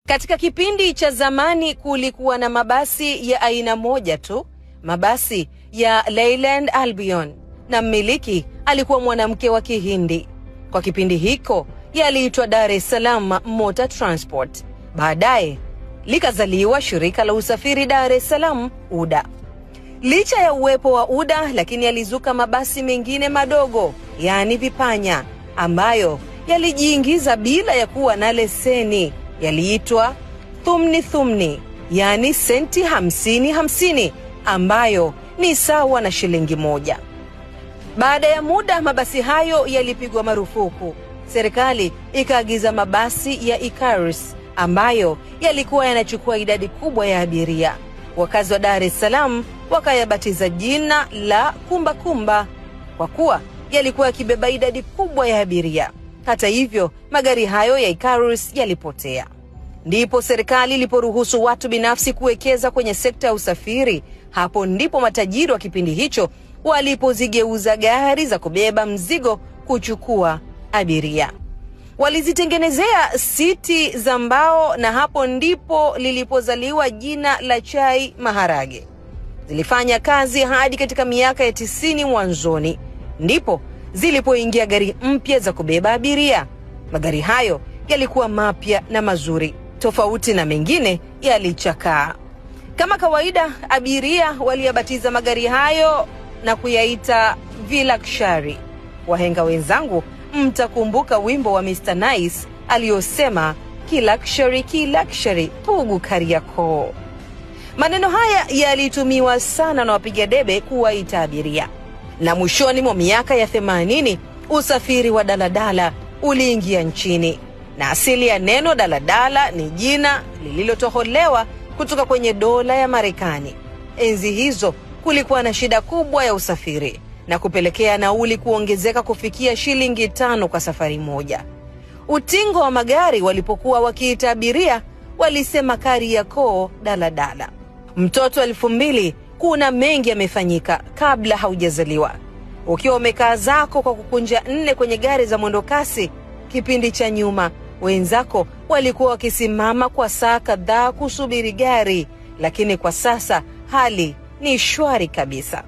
Katika kipindi cha zamani kulikuwa na mabasi ya aina moja tu, mabasi ya Leyland Albion, na mmiliki alikuwa mwanamke wa Kihindi. Kwa kipindi hiko yaliitwa Dar es Salaam Motor Transport. Baadaye likazaliwa shirika la usafiri Dar es Salaam UDA. Licha ya uwepo wa UDA, lakini yalizuka mabasi mengine madogo, yaani vipanya, ambayo yalijiingiza bila ya kuwa na leseni. Yaliitwa thumni thumni, yaani senti 50 50, ambayo ni sawa na shilingi 1. Baada ya muda mabasi hayo yalipigwa marufuku. Serikali ikaagiza mabasi ya Icarus ambayo yalikuwa yanachukua idadi kubwa ya abiria. Wakazi wa Dar es Salaam wakayabatiza jina la kumba kumba kwa kuwa yalikuwa yakibeba idadi kubwa ya abiria. Hata hivyo, magari hayo ya Icarus yalipotea. Ndipo serikali iliporuhusu watu binafsi kuwekeza kwenye sekta ya usafiri. Hapo ndipo matajiri wa kipindi hicho walipozigeuza gari za kubeba mzigo kuchukua abiria. Walizitengenezea siti za mbao, na hapo ndipo lilipozaliwa jina la chai maharage. Zilifanya kazi hadi katika miaka ya 90 mwanzoni. Ndipo zilipoingia gari mpya za kubeba abiria. Magari hayo yalikuwa mapya na mazuri, tofauti na mengine yalichakaa. Kama kawaida, abiria waliyabatiza magari hayo na kuyaita Vilakshari. Wahenga wenzangu, mtakumbuka wimbo wa Mr. Nice aliyosema kilakshari kilakshari pugu Kariakoo. Maneno haya yalitumiwa sana na wapiga debe kuwaita abiria. Na mwishoni mwa miaka ya 80 usafiri wa daladala uliingia nchini. Na asili ya neno daladala ni jina lililotoholewa kutoka kwenye dola ya Marekani. Enzi hizo kulikuwa na shida kubwa ya usafiri na kupelekea nauli kuongezeka kufikia shilingi 5 kwa safari moja. Utingo wa magari walipokuwa wakiita abiria walisema Kariakoo daladala. Mtoto 2000, kuna mengi yamefanyika kabla haujazaliwa. Ukiwa umekaa zako kwa kukunja 4 kwenye gari za mwendokasi, kipindi cha nyuma wenzako walikuwa wakisimama kwa saa kadhaa kusubiri gari, lakini kwa sasa hali ni shwari kabisa.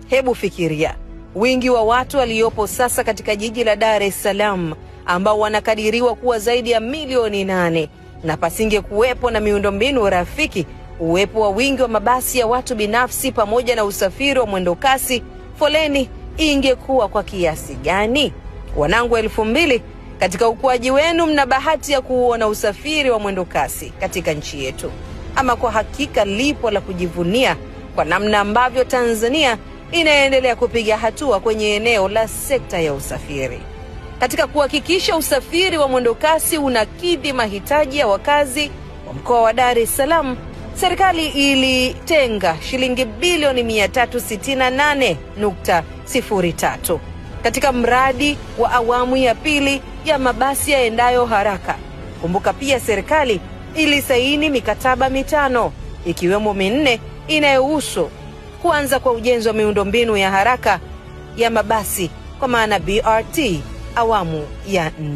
Hebu fikiria wingi wa watu waliopo sasa katika jiji la Dar es Salaam, ambao wanakadiriwa kuwa zaidi ya milioni 8, na pasinge kuwepo na miundombinu rafiki, uwepo wa wingi wa mabasi ya watu binafsi pamoja na usafiri wa mwendokasi, foleni ingekuwa kwa kiasi gani? Wanangu 2000, katika ukuaji wenu mna bahati ya kuona usafiri wa mwendokasi katika nchi yetu. Ama kwa hakika lipo la kujivunia kwa namna ambavyo Tanzania inaendelea kupiga hatua kwenye eneo la sekta ya usafiri. Katika kuhakikisha usafiri wa mwendokasi unakidhi mahitaji ya wakazi wa mkoa wa Dar es Salaam, serikali ilitenga shilingi bilioni 368.03 katika mradi wa awamu ya pili ya mabasi yaendayo haraka. Kumbuka pia serikali ilisaini mikataba 5 ikiwemo 4 inayohusu kuanza kwa ujenzi wa miundombinu ya haraka ya mabasi kwa maana BRT awamu ya 4.